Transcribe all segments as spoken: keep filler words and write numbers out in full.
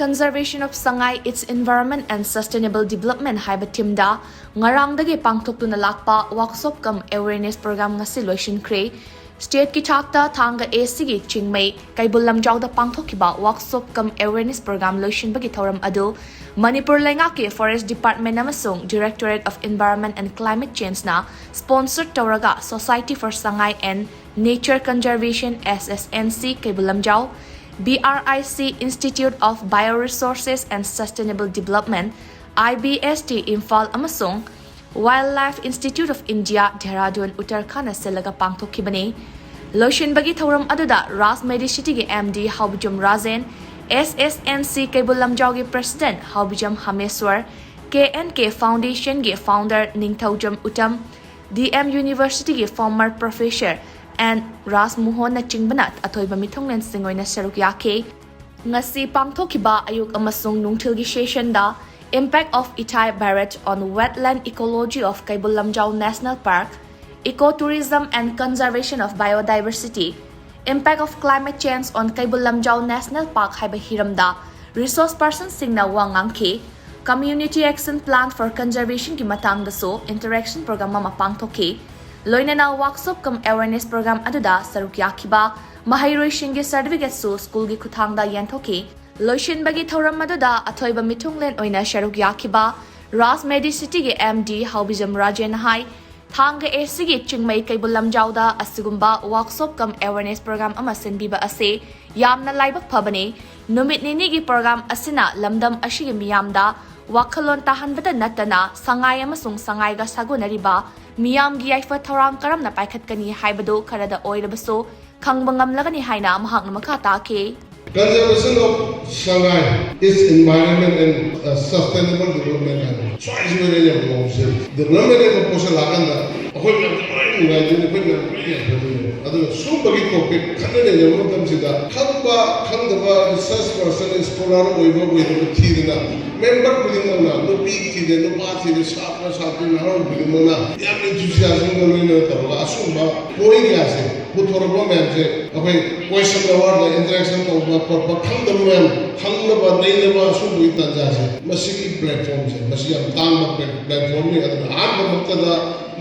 Conservation of Sangai, Its Environment and Sustainable Development ꯍꯥꯏꯕ theme ꯗ ꯉꯔꯥꯡꯗꯒꯤ ꯄꯥꯡꯊꯣꯛꯇꯨꯅ ꯂꯥꯛꯄ workshop cum awareness program ꯉꯁꯤ ꯂꯣꯏꯁꯤꯟꯈ꯭ꯔꯦ꯫ State ꯀꯤ ꯊꯥꯛꯇ ꯊꯥꯡꯒ ꯑꯦ ꯁꯤꯒꯤ ꯆꯤꯡꯃꯩ ꯀꯩꯕꯨꯜ ꯂꯝꯖꯥꯎꯗ ꯄꯥꯡꯊꯣꯛꯈꯤꯕ workshop cum awareness program ꯂꯣꯏꯁꯤꯟꯕꯒꯤ ꯊꯧꯔꯝ ꯑꯗꯨ ꯃꯅꯤꯄꯨꯔ ꯂꯩꯉꯥꯛꯀꯤ Forest Department ꯑꯃꯁꯨꯡ Directorate of Environment and Climate Change ꯅ sponsor ꯇꯧꯔꯒ Society for Sangai and Nature Conservation, S S N C, Keibul Lamjao, B R I C, Institute of Bioresources and Sustainable Development, I B S T, Imphal ꯑꯃꯁꯨꯡ Wildlife Institute of India, Dehradun, Uttarakhand ꯁꯤꯜꯂꯒ ꯄꯥꯡꯊꯣꯛꯈꯤꯕꯅꯤ꯫ ꯂꯣꯏꯁꯤꯟꯕꯒꯤ ꯊꯧꯔꯝ ꯑꯗꯨꯗ ꯔꯥꯖ ꯃꯦꯗꯤꯁꯤꯇꯤꯒꯤ M D ꯍꯥꯎꯕꯤꯖꯝ Rajen, S S N C ꯀꯩꯕꯨꯜ ꯂꯝꯖꯥꯎꯒꯤ President ꯍꯥꯎꯕꯤꯖꯝ ꯍꯥꯃꯦꯁ꯭ꯋꯔ, K N K Foundation ꯒꯤ founder ꯅꯤꯡꯊꯧꯖꯝ Uttam, D M University ꯒꯤ former professor N ꯔꯥꯖꯃꯣꯍꯟꯅꯆꯤꯡꯕꯅ ꯑꯊꯣꯏꯕ ꯃꯤꯊꯨꯡꯂꯦꯟꯁꯤꯡ ꯑꯣꯏꯅ ꯁꯔꯨꯛ ꯌꯥꯈꯤ꯫ ꯉꯁꯤ ꯄꯥꯡꯊꯣꯛꯈꯤꯕ ꯑꯌꯨꯛ ꯑꯃꯁꯨꯡ ꯅꯨꯡꯊꯤꯜꯒꯤ session the Impact of Itai Bharat on Wetland Ecology of Keibul Lamjao National Park, Ecotourism and Conservation of Biodiversity, Impact of Climate Change on Keibul Lamjao National Park ꯍꯥꯏꯕ ꯍꯤꯔꯝꯗ resource person ꯁꯤꯡꯅ ꯋꯥ ꯉꯥꯡꯈꯤ꯫ Community Action Plan for Conservation ꯒꯤ ꯃꯇꯥꯡꯗꯁꯨ interaction program ꯑꯃ ꯄꯥꯡꯊꯣꯛꯈꯤ꯫ ꯂꯣꯏꯅꯅ workshop cum awareness program ꯑꯗꯨꯗ ꯁꯔꯨꯛ ꯌꯥꯈꯤꯕ ꯃꯍꯩꯔꯣꯏꯁꯤꯡꯒꯤ certificate ꯁꯨ school ꯒꯤ ꯈꯨꯠꯊꯥꯡꯗ ꯌꯦꯟꯊꯣꯛꯈꯤ꯫ ꯂꯣꯏꯁꯤꯟꯕꯒꯤ ꯊꯧꯔꯝ ꯑꯗꯨꯗ ꯑꯊꯣꯏꯕ ꯃꯤꯊꯨꯡꯂꯦꯟ ꯑꯣꯏꯅ ꯁꯔꯨꯛ ꯌꯥꯈꯤꯕ ꯔꯥꯖ ꯃꯦꯗꯤꯁꯤꯇꯤꯒꯤ M D ꯍꯥꯎꯕꯤꯖꯝ ꯔꯥꯖꯦꯟꯅ ꯍꯥꯏ, ꯊꯥꯡꯒ ꯑꯦ ꯁꯤꯒꯤ ꯆꯤꯡꯃꯩ ꯀꯩꯕꯨꯜ ꯂꯝꯖꯥꯎꯗ ꯑꯁꯤꯒꯨꯝꯕ workshop cum awareness program ꯑꯃ ꯁꯤꯟꯕꯤꯕ ꯑꯁꯤ ꯌꯥꯝꯅ ꯂꯥꯏꯕꯛ ꯐꯕꯅꯤ꯫ ꯅꯨꯃꯤꯠ ꯅꯤꯅꯤꯒꯤ program ꯑꯁꯤꯅ ꯂꯝꯗꯝ ꯑꯁꯤꯒꯤ ꯃꯤꯌꯥꯝꯗ ꯋꯥꯈꯜꯂꯣꯟ ꯇꯥꯍꯟꯕꯇ ꯅꯠꯇꯅ ꯁꯉꯥꯏ ꯑꯃꯁꯨꯡ ꯁꯉꯥꯏꯒ ꯁꯥꯒꯣꯟꯅꯔꯤꯕ ꯃꯤꯌꯥꯝꯒꯤ ꯌꯥꯏꯐ ꯊꯧꯔꯥꯡ ꯀꯔꯝꯅ ꯄꯥꯏꯈꯠꯀꯅꯤ ꯍꯥꯏꯕꯗꯨ ꯈꯔꯗ ꯑꯣꯏꯔꯕꯁꯨ ꯈꯪꯕ ꯉꯝꯂꯒꯅꯤ ꯍꯥꯏꯅ ꯃꯍꯥꯛꯅ ꯃꯈꯥ ꯇꯥꯈꯤ꯫ Conservation of Sangai, its environment and, uh, sustainable development ꯍꯥꯏꯕ ꯁ꯭ꯋꯥꯏꯁꯤꯗꯅꯦ ꯌꯥꯝ ꯉꯥꯎꯁꯦ꯫ Development ꯍꯥꯏꯕ ꯄꯣꯠꯁꯦ ꯂꯥꯛꯀꯥꯟꯗ ꯑꯩꯈꯣꯏ ꯃꯌꯥꯝꯁꯦ ꯂꯣꯏ ꯅꯨꯡꯉꯥꯏꯗꯣꯏꯅꯦ, ꯑꯩꯈꯣꯏ ꯃꯌꯥꯝ ꯂꯣꯏ ꯌꯥꯏꯐꯗꯣꯏꯅꯦ꯫ ꯑꯗꯨꯅ ꯁꯨꯝꯕꯒꯤ topic ꯈꯟꯅ ꯅꯩꯅꯕ ꯃꯇꯝꯁꯤꯗ ꯈꯪꯕ ꯈꯪꯗꯕ research person, scholar ꯑꯣꯏꯕ ꯑꯣꯏꯗꯕ ꯊꯤꯗꯅ member ꯈꯨꯗꯤꯡꯃꯛꯅ ꯅꯨꯄꯤ ꯊꯤꯗꯦ, ꯅꯨꯄꯥ ꯊꯤꯗꯦ, ꯁꯥꯇ꯭ꯔ ꯁꯥꯇ꯭ꯔꯤ ꯅꯍꯥꯔꯣꯜ ꯈꯨꯗꯤꯡꯃꯛꯅ ꯌꯥꯝ enthusiasm ꯒ ꯂꯣꯏꯅꯅ ꯇꯧꯔꯒ ꯑꯁꯨꯝꯕ point ꯀꯌꯥꯁꯦ ꯄꯨꯊꯣꯔꯛꯄ ꯃꯌꯥꯝꯁꯦ ꯑꯩꯈꯣꯏ ꯀꯣꯏꯁꯟ ꯑꯋꯥꯔꯗ ꯏꯟꯇꯔꯦꯛꯁꯟ ꯇꯧꯕ ꯈꯣꯠꯄ, ꯈꯪꯗꯕ ꯃꯌꯥꯝ ꯈꯪꯅꯕ ꯅꯩꯅꯕ, ꯑꯁꯨꯝꯕꯒꯤ ꯇꯥꯟꯖꯥꯁꯦ, ꯃꯁꯤꯒꯤ ꯄ꯭ꯂꯦꯠꯐꯣꯝꯁꯦ, ꯃꯁꯤ ꯌꯥꯝ ꯇꯥꯡꯕ ꯄ꯭ꯂꯦꯠꯐꯣꯝꯅꯤ꯫ ꯑꯗꯨꯅ ꯑꯍꯥꯟꯕꯃꯛꯇꯗ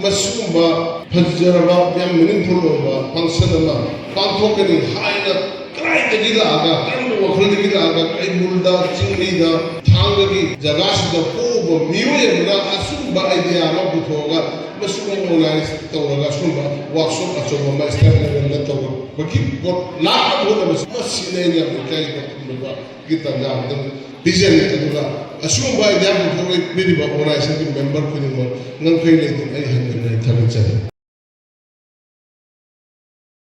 ꯃꯁꯤꯒꯨꯝꯕ ꯐꯖꯔꯕ, ꯌꯥꯝ ꯃꯤꯅꯤꯡꯐꯨꯜ ꯑꯣꯏꯕ ꯐꯪꯁꯟ ꯑꯃ ꯄꯥꯡꯊꯣꯛꯀꯅꯤ ꯍꯥꯏꯅ ꯀꯗꯥꯏꯗꯒꯤ ꯂꯥꯛꯑꯒ, ꯀꯔꯝꯕ ꯋꯥꯈꯜꯗꯒꯤ ꯂꯥꯛꯑꯒ, ꯀꯩꯕꯨꯜꯗ, ꯆꯤꯡꯂꯤꯗ, ꯊꯥꯡꯒꯒꯤ ꯖꯒꯥꯁꯤꯗ ꯄꯣꯛꯎꯕ ꯃꯤꯑꯣꯏ ꯑꯃꯅ ꯑꯁꯨꯝꯕ ꯑꯥꯏꯗꯤꯌꯥ ꯑꯃ ꯄꯨꯊꯣꯛꯑꯒ ꯃꯁꯤꯒꯨꯝꯕ ꯑꯣꯔꯒꯅꯥꯏꯖ ꯇꯧꯔꯒ ꯁꯨꯝꯕ ꯋꯥꯛꯁꯣꯞ ꯑꯆꯧꯕ ꯑꯃ ꯏꯁꯇꯦꯠ ꯂꯦꯚꯦꯜꯗ ꯇꯧꯔꯛꯄꯒꯤ ꯄꯣꯠ ꯂꯥꯛꯅꯕ ꯍꯣꯠꯅꯕꯁꯤ, ꯃꯁꯤꯅ ꯑꯩꯅ ꯌꯥꯝꯅ ꯏꯀꯥꯏꯕ ꯈꯨꯝꯅꯕꯒꯤ ꯇꯥꯟꯖꯥ ꯑꯃꯇꯪ ꯄꯤꯖꯔꯤ꯫ ꯑꯗꯨꯒ ꯑꯁꯤꯒꯨꯝꯕ ꯑꯥꯏꯗꯤꯌꯥ ꯄꯨꯊꯣꯛꯄꯤꯔꯤꯕ ꯑꯣꯔꯒꯅꯥꯏꯖꯦꯁꯟꯒꯤ ꯃꯦꯝꯕꯔ ꯈꯨꯗꯤꯡꯃꯛ ꯉꯝꯈꯩ ꯂꯩꯇꯅ ꯑꯩ ꯍꯟꯅ ꯍꯟꯅ ꯊꯥꯒꯠꯆꯔꯤ꯫